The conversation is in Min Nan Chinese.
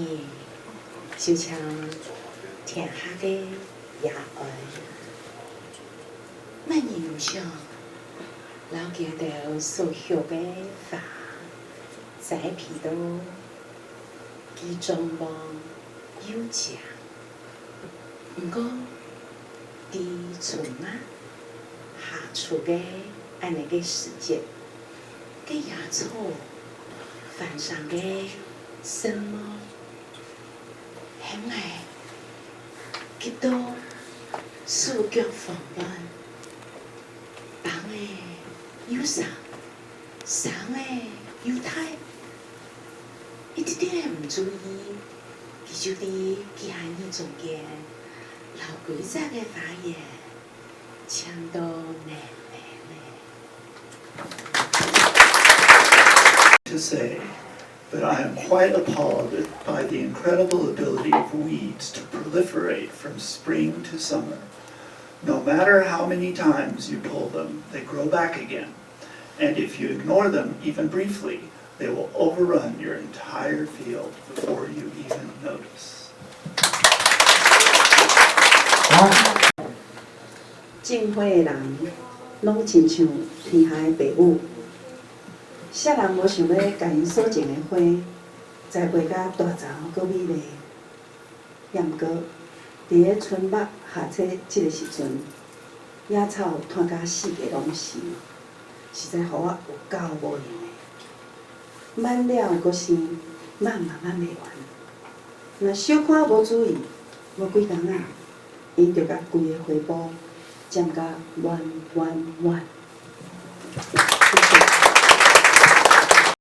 伊就像天下的野愛，蠻欣賞老鏡頭所學的花，栽培到既壯望又正。毋過，佇春仔夏初的按呢个時節，个野草翻上個什麼？響來極度視覺慌亂，放的又鬆，鬆的又大，一點點毋注意，伊就佇幾下日中間，留幾隻个花葉，搶到難來咧。 To say, but I am quite appalled by the incredible ability of weeds to proliferate from spring to summer. No matter how many times you pull them, they grow back again. And if you ignore them even briefly, they will overrun your entire field before you even notice. 好。種花的人，攏親像天下的爸母。啥人無想欲共𪜶所種的花栽培甲大叢閣美麗？也毋過，佇咧春末夏初這个時陣，野草湠甲四界攏是，實在予我有夠無閒的。挽了閣生，挽嘛挽袂完。若小可無注意，無幾工仔，𪜶就共規个花圃佔甲滿滿滿。謝謝。